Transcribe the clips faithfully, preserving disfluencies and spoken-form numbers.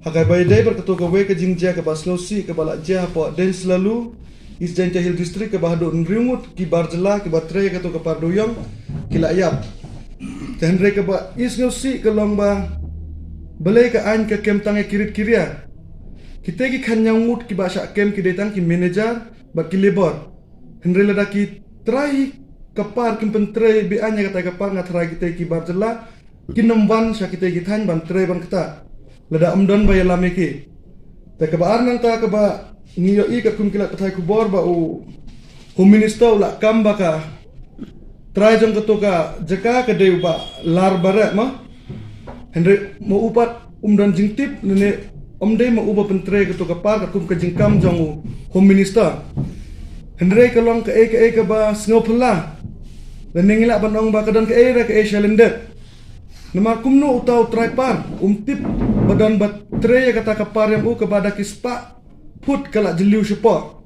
Ha kaba ïadei bad kato kawei ka jingjia kaba sngewsih kaba la jia hapoh Deiñ Syllalu, East Jaintia Hills District, kaba haduh hynriew ngut ki bar jylla kiba trei ïa kato ka par dewiong ki la ïap. Te hynrei kaba isngewsih ka long ba balei ka aiñ ka kem tang ïa ki rit ki ria. Kita ki khathynñiew ngut kiba shah kem ki dei tang ki manager bad ki labour. Hynrei lada ki trai ka par, kim pyntrei be-aiñ ïa kata ka par, nga tharai kita ki bar jylla kin ym wan sha kita ki thaiñ ban trei ban ktah lada ym don ba ïalam ïa ki. Te kaba ar nangta kaba ngi ïohi katkum ki lad pathai khubor ba u Home Minister u la kam ba ka trai jong kato ka jaka ka dei u Bah Lar Bareh ma. Hynrei ma u pat um don jingtip ne ne, um dei ma u ba pyntrei kato ka par katkum ka jingkam jong u Home Minister. Hynrei ka long kaei kaei kaba sngewphylla. Lane ngi lah ban ong ba ka don kaei re kaei shalyndet. Namar kumno uta u trai par um tip ba don ba trei ïa kata ka par ïa u kaba da ki spah phut ka la jylliew shapoh.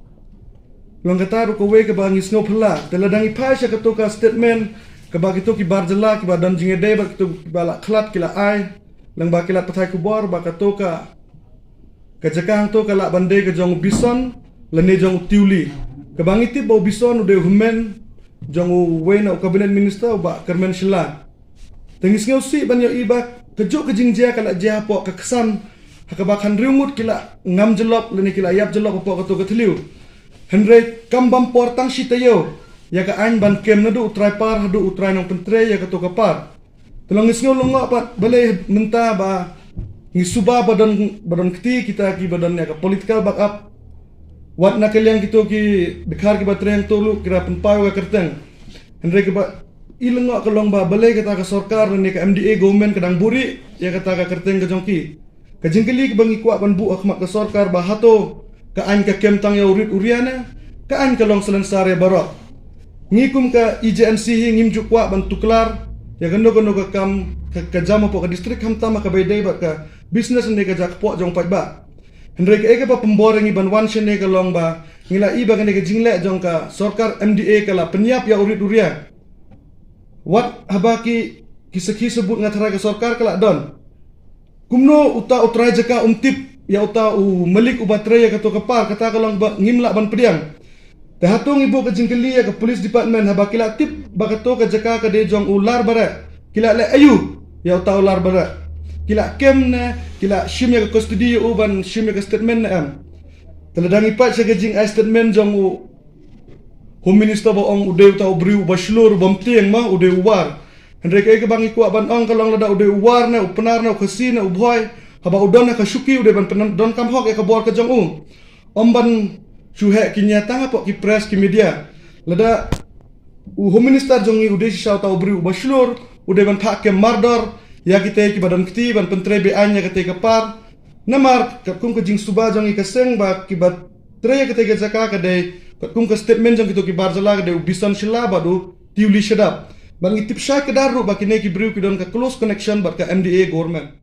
Long kata ruh kawei kaba ngi sngewphylla. Te lada ngi phai sha kato ka statement kaba kito ki bar jylla kiba don jingïadei bad kito kiba la khlad ki la ai, lyngba ki lad pathai khubor, ba kato ka ka jaka hangto ka lah ban dei ka jong u Bison lane jong u Tiuli. Kaba ngi tip ba u Bison u dei u hynmen jong uwei na u cabinet minister u Bah Kyrmen Shylla. Te ngi sngewsih ban ïohi ba kajuh ka jingjia ka la jia hapoh ka ksan ha kaba khathynriew ngut ki la ngam jyllop lane ki la ïap jyllop hapoh kato ka thliew. Hynrei kam bam por tang shi taïew ïa ka aiñ ban kem naduh u trai par haduh u trai nongpyntrei ïa kato ka par. Te long ngi sngew lyngngoh pat balei mynta ba ngi suba ba don, ba don kti kita kiba don ïa ka political backup. Wat na ka liang kito ki dkhar kiba trei hangto ruh ki la pynpaw ïa ka kyrteng. Hynrei kaba i lyngngoh ka long ba balei kata ka sorkar ne ka M D A government ka dang buhrieh ïa kata ka kyrteng ka jong ki. Ka jingkylli kaba ngi kwah ban buh ha khmat ka sorkar ba hato ka aiñ ka kem tang ïa u rit u ria ne ka aiñ ka long salonsar ïa baroh. Ngi kum ka E J N C hi ngim ju kwah ban tuklar ïa kano kano ka kam ka, ka jam hapoh ka district, khamtam ha kaba ïadei bad ka business ne ka jaka kpoh jong u paidbah. Hynrei kaei kaba pynbor ïa ngi ban wan shane ka long ba ngi la i ba kane ka jingleh jong ka sorkar M D A ka la pynïap ïa u rit u ria. Wat haba ki, ki sakhi sabut nga tharai ka sorkar ka la don. Kumno uta u trai jaka um tip ïa uta u malik uba trei ïa kato ka par, kata ka long ba ngim lah ban pdiang. Te hato ngi buh ka jingkylli ïa ka police department haba ki la tip ba kato ka jaka ka dei jong u Lar Bareh, ki la leh aïu ïa uta u Lar Bareh? Ki la kem ne ki la shim ïa ka custody ïa u ban shim ïa ka statement ne em? Te lada ngi peit sha ka jingai statement jong u Home Minister ba ong u dei uta u briew uba shlur, uba mtieng ma, u dei u War. Hynrei kaei kaba ngi kwah ban ong ka long lada u dei u War ne u Pnar ne u Khasi ne u Bhoi, haba u don ha ka shuki u dei ban pyndonkam hok ïa ka bor ka jong u. Ym ban shu heh ki nia tang hapoh ki press ki media. Lada u Home Minister jong ngi u dei shisha uta u briew uba shlur, u dei ban phah kem mardor ïa kita kiba don kti ban pyntrei be-aiñ ïa kata ka par. Namar katkum ka jingsuba jong ngi ka seng ba kiba trei ïa kata ka jaka ka dei katkum ka statement jong kito ki bar jylla ka dei u Bison Shylla bad u Tiuli Shadap. Bad ngi tip shai kdar ruh ba kine ki briew ki don ka close connection bad ka M D A government.